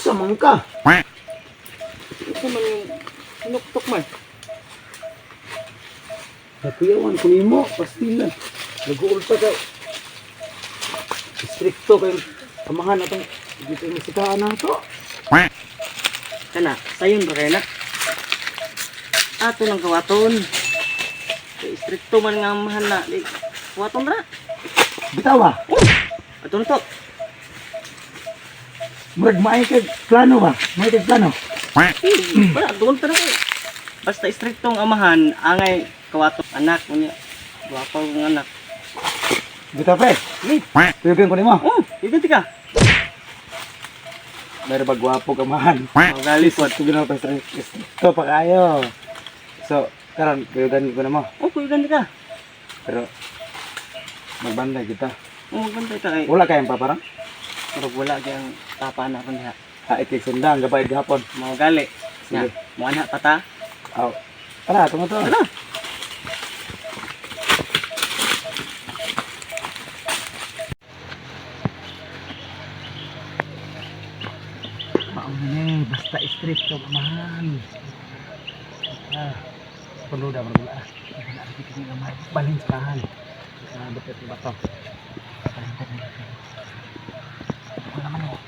Unsa man ka? Ito man yung nuktok man. Nakuyawan ko nimo, pastilan. Nag-uulta ka. Stricto kay amahan atong dito yung sikaan na to. Kana, sayon ba kayo na? Ato nang kawaton. Kay stricto man nga amahan na. Di, kawaton ra. Bitaw ba? Ato na to. Murag maay kag plano ba? Maay kag plano. Eh, wala, doon ta na kayo. Basta stricto ang amahan, angay kawaton anak. Unya, gwapo ang anak. Bitaw pre. Hey, Tuyugan ko nimo. oh, iganti ka. Meron ba gwapo ka amahan? Magalit Lisod ko ginawa pa stricto pa kayo. So, karon tuyugan ko nimo. Oh, iganti ka. Pero magbantay kita. Oh, magbantay ta kay. Wala kayang paparang? Pero wala kay ang tapa na ron diha. Ha, ikay sundang gabay gihapon. Mao gali. Sige. Nga, mo anak pa ta. Aw. Tara, tungo to. Tara. Mauna ni, basta stricto amahan. Ah, puno da wala. Wala ra gid ni amahan. Balin sa kahan. Sa dapat ni bato. Balin ta ni. Wala man oh.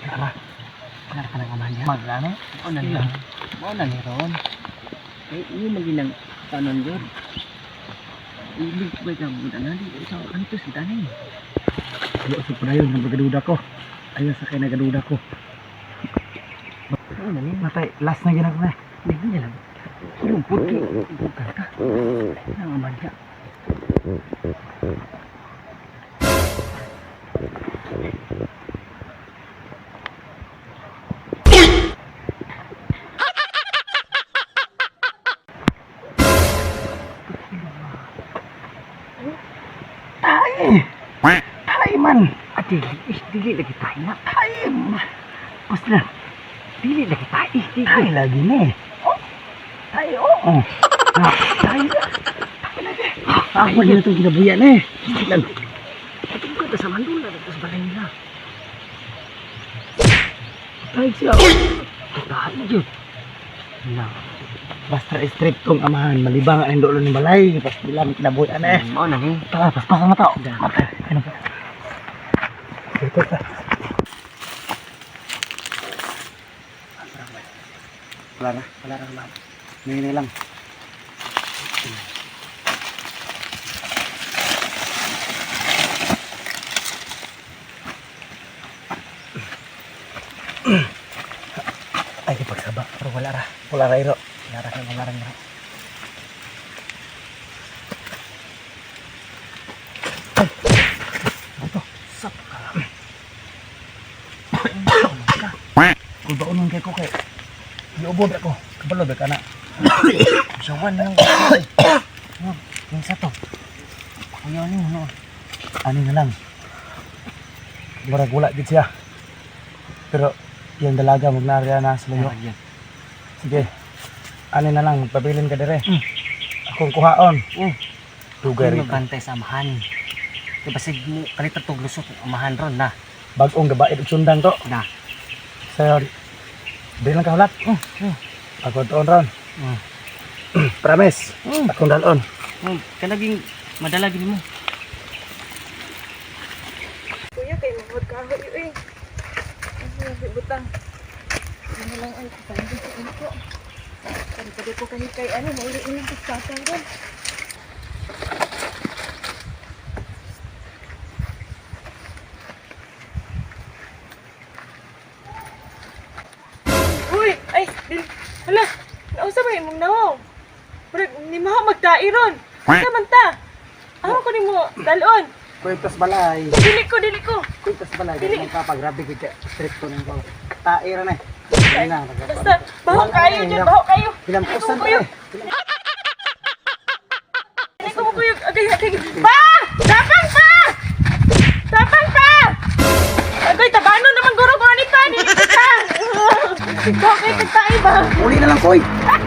Tara. Tara ka ng amahan niya. Maglano? Mao na ni. Mao na ni ron. Kay iyo maginang tanon yun. Ilig ba ka mo na di sa antos kita ni. Wala sa padayon ng pagkaduda ko. Ayun sa kay nagaduda ko. Mao na ni. Matay, last na ginako na. Hindi niya lang. Yung puti. Bukan ka. Nang aman niya. Tay! Tay man! Ah, dili. Eh, dili lagi tayo na. Tay! Basta Dili lagi tayo. Eh, dili. tay lagi ni. Oh. Tay, oo. Ah, tay. Tay lagi. Ako na itong kinabuyan eh. Lan. Patungkol ta sa mandula. Tapos balay nila. Tay siya. Tayo yun. Na. Basta strictong amahan, malibang ang dulo ni balay, pas bilang kinabuyan eh. Mao na ni. Tara, paspasan na tao. Matay. Ano ba? Dito ta. Wala na. Wala ra man. Ngayon lang. Ay, pagsaba. Pero wala ra. Wala ra iro. Wala ra kay wala ra ra. Ito. Sap ka. Kung baon kay ko kay. Giubod ako. Kabalo ba kana? Sawan lang. Yung sa to. Kuya ni mo no. Ani na lang. Murag wala gid siya. Pero yung dalaga magnarya na sa layo. Sige. Ani na lang magpabilin ka dire. Akong kuhaon. Dugay Kung rin. magbantay sa amahan. Kay basig mo kalit tog lusot ang amahan ron na. Bagong gabaid og sundang to. Na. Sayon. Di lang kahulat. Ako tuon ron. Promise. Akong dalon. Kanaging madala gini mo. Kuya, kay mahod kahoy eh. Ano yung butang? Ano lang ay kapalit sa inko. Kari ko kani kay ano, mauli ilang pagkatang ron. Uy, ay, dil, hala, nausa ba imong naong? Murag, ni maho magtai ron. Unsa man ta? Ako ko nimo dalon. Kwintas balay. Dili ko, dili ko. Kwintas balay. Dili. Dili pa grabe gid ka stricto nang ko. Tae ra na. eh. Dili na. Basta, baho kayo dyan, baho kayo. Hinampusan Dili ko eh. Dili ko mukuyog. Agay, agay. Pa! Tapang pa! Tapang pa! Agay, tabano naman guro ko ani pa. Dili ko ta. Baho kayo kagtae ba? Uli na lang koy. Ah!